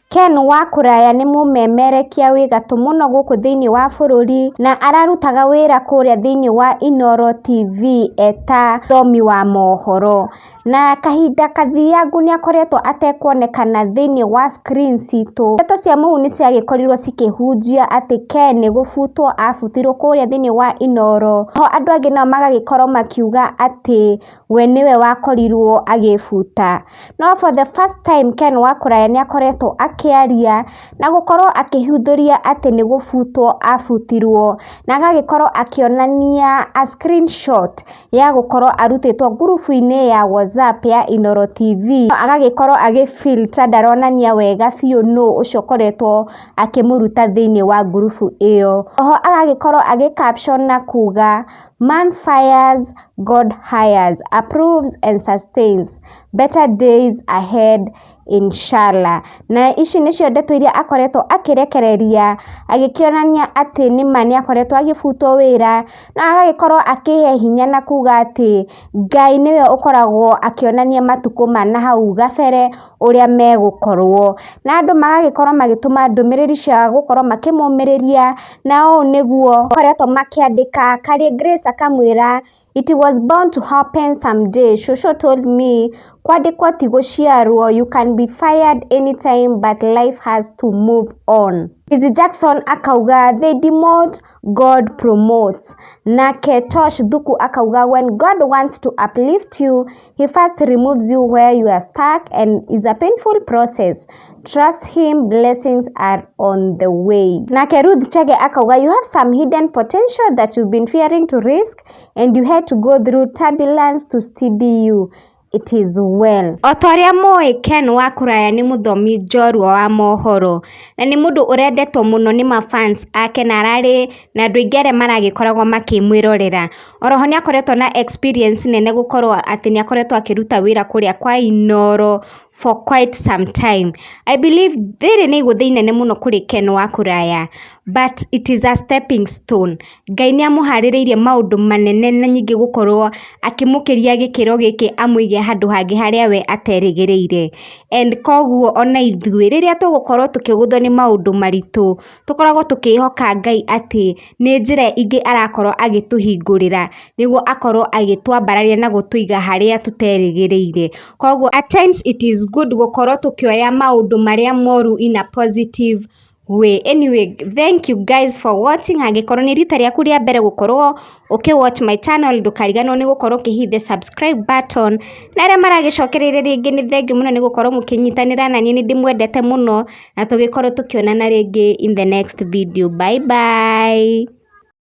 Ken wa Kũraya nĩ mũmemerekia wĩ gatũ mũno gũkũ thĩinĩ wa bũrũri na ararutaga wĩra kũrĩa thĩinĩ wa Inooro TV eta mũthomi wa mohoro. Na kahinda kathiangu nĩ akoretwo atekuonekana thĩinĩ wa screen citũ. Ndeto cia mũhuhu nĩ ciagĩkorirwo cikĩhunjia atĩ Ken nĩ gũbutwo abutirwo kũrĩa thĩinĩ wa Inooro. Ho andũ angĩ nao magagĩkorwo makiuga atĩ we nĩwe wakorirwo agĩbuta. No for the first time Ken wa Kũraya nĩ akoretwo akĩaria na gũkorwo akĩhithũria atĩ nĩ gũbutwo abutirwo, na agagĩkorwo akĩonania a screenshot ya gũkorwo arutĩtwo ngurubu-inĩ ya WhatsApp ya Inooro TV. Agagĩkorwo agĩ filter ndaronania wega biũ nũ ũcio ũkoretwo akĩmũruta thĩinĩ wa ngurubu ĩyo. Oho agagĩkorwo agĩ caption na kuga, "Man fires, God hires, approves and sustains. Better days ahead, inshallah." Na ici nĩcio ndeto iria akoretwo akĩrekereria agĩkĩonania atĩ nĩma nĩ akoretwo agĩbutwo wĩra, na agagĩkorwo akĩhe hinya na kuga atĩ Ngai nĩwe ũkoragwo akĩonania matukũ ma nahau gabere ũrĩa megũkorwo. Na andũ magagĩkorwo magĩtũma ndũmĩrĩri cia gũkorwo makĩmũmĩrĩria, na ũũ nĩguo makoretwo makĩandĩka. Carly Grace akamwĩra, "It was bound to happen someday. Shosho told me kwandĩkwo ti gũciarwo, you can be fired anytime but life has to move on." Lizzy Jackson akauga, "They demote, God promotes." Nake Tosh Thuku akauga, "When God wants to uplift you, he first removes you where you are stuck and is a painful process. Trust him, blessings are on the way." Nake Ruth Chege akauga, "You have some hidden potential that you've been fearing to risk and you had to go through turbulence to steady you. It is well." O ta ũrĩa mũĩ, Ken wa Kũraya nĩ mũthomi njorua wa mohoro na nĩ mũndũ ũrendetwo mũno nĩ mafans ake na ararĩ na andũ aingĩ arĩa maragĩkoragwo makĩmwĩrorera. Oroho nĩ akoretwo na experience nene gũkorwo atĩ nĩ akoretwo akĩruta wĩra kũrĩa kwa Inooro for quite some time. I believe rĩrĩ nĩ igũtha inene mũno kũrĩ Ken wa Kũraya, but it is a stepping stone. Ngai nĩ amũharĩrĩirie maũndũ manene na nyingĩ gũkorwo akĩmũkĩria gĩkĩro gĩkĩ amũige handũ hangĩ harĩa we aterĩgĩrĩire. And koguo ona ithuĩ rĩrĩa tũgũkorwo tũkĩgũthwo nĩ maũndũ maritũ, tũkoragwo tũkĩhoka Ngai atĩ nĩ njĩra ingĩ arakorwo agĩtũhingũrĩra nĩguo akorwo agĩtwambararia na gũtũiga harĩa tũterĩgĩrĩire. Koguo at times it is good gũkorwo tũkĩoya maũndũ marĩa moru in a positive way. Anyway, thank you guys for watching. Angĩkorwo nĩ rita rĩaku rĩa mbere gũkorwo ũkĩ watch my channel, ndũkariganĩrwo nĩ gũkorwo ũkĩ hit the subscribe button. Na arĩa maragĩcokereire rĩngĩ, nĩ thank you mũno nĩ gũkorwo mũkĩnyitanĩra na niĩ, nĩ ndĩmwendete mũno na tũgĩkorwo tũkĩonana rĩngĩ in the next video. Bye bye.